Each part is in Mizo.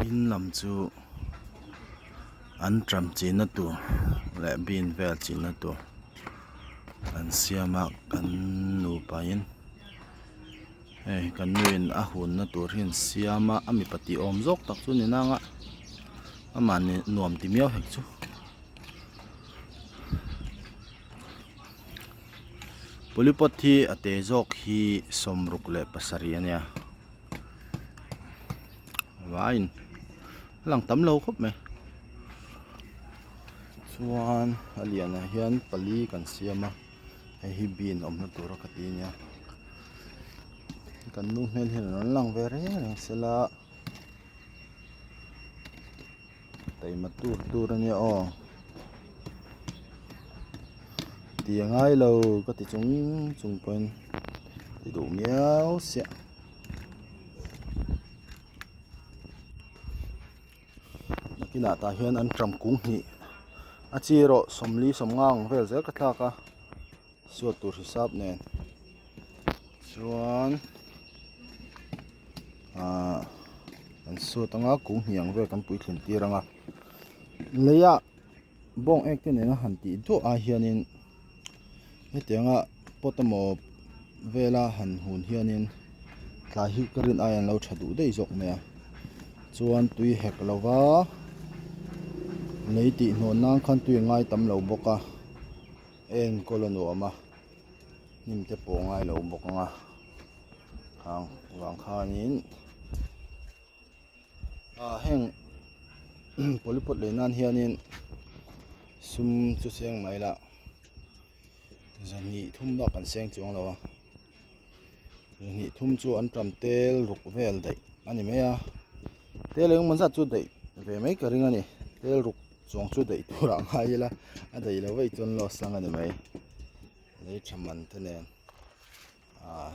In lam chu anṭam chinna tur leh bean vel chinna tur an siam a kan nupa in hei kan nu in a hunna tur hi an siam a a mipa tih awm zawk tak chu a ni nang a amah nuam ti miau hek chu. Polypod hi a te zawk hi 67 a nia vaiin a lang tam lo khawp mai chuan a lianah hian pali kan siam a hei hi bean awmna tura ka ti a nia kan nu hmel hian a rawn lang ve reng reng sela. Taima tur tur a nia aw ti a ngai lo ka ti chung chung pawhin ti duh miau siah nakinah tah hian an ṭam kung hnih a chi erawh 40 50 ang vel zel ka thlak a. Suat tur hisap nen chuan ahh an suat anga kung hnih ang vel kan puithlin tir anga leia bawng ek te nena han tih duah ai hianin hetianga pot emaw vela han hun hianin tlai hi ka rin ai an lo tha duh daih zawk mai a chuan tui hek lova lei tih hnawn nan khan tui a ngai tam lo bawk a. Enkawl a nuam a hnim te pawh ngai lo bawk ang a hang vang khanin ah heng polypod lei nan hianin sum chu seng mai la zahnih thum bak an seng chuang lo a zahnih thum chu an tam tel ruk vel daih a ni mai a tel engemaw zat chu daih ve mai ka ring a ni tel ruk. Chuang chu daih tur ah ngai ila a daih lo vaih chuan loss ang a ni mai lei tha man te nen ah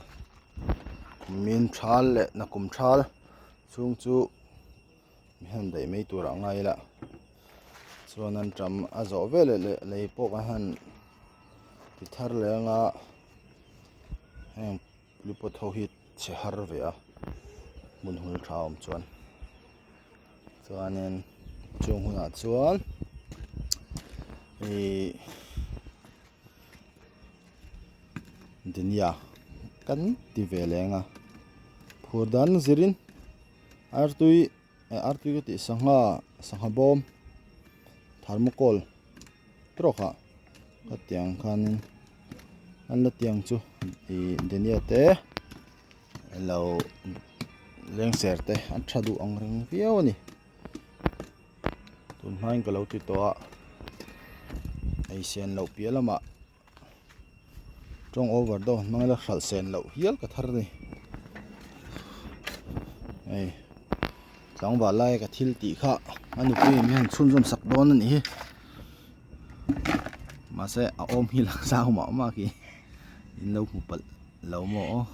min thal leh nakum thal chhung chu mi han daih mai tur ah ngai ila chuan an tam a zawh veleh leh lei pawh kan han ti thar leh anga heng lipawt ho hi chhe har ve a hmun hul tha awm chuan. Chuanin chung hunah chuan ihh dania kan ti ve leng a phur dan zirin artui eh artui ka tih sangha sangha bawm thermocol trawk ah ka tiang khanin an la tiang chu ihh dania te. Lo lengser te an tha duh ang reng viau a ni tun hmain ka lo ti tawh a ei sen loh piah lamah tawng over deuh hmang ila hralh sen loh hial ka thar a ni hei tlangval laia ka thil tih kha a nupui in hian chhunzawm sak dawn a nih hi mahse a awm hi la zau mah mah khi in lo hmu palh. Lo maw aw.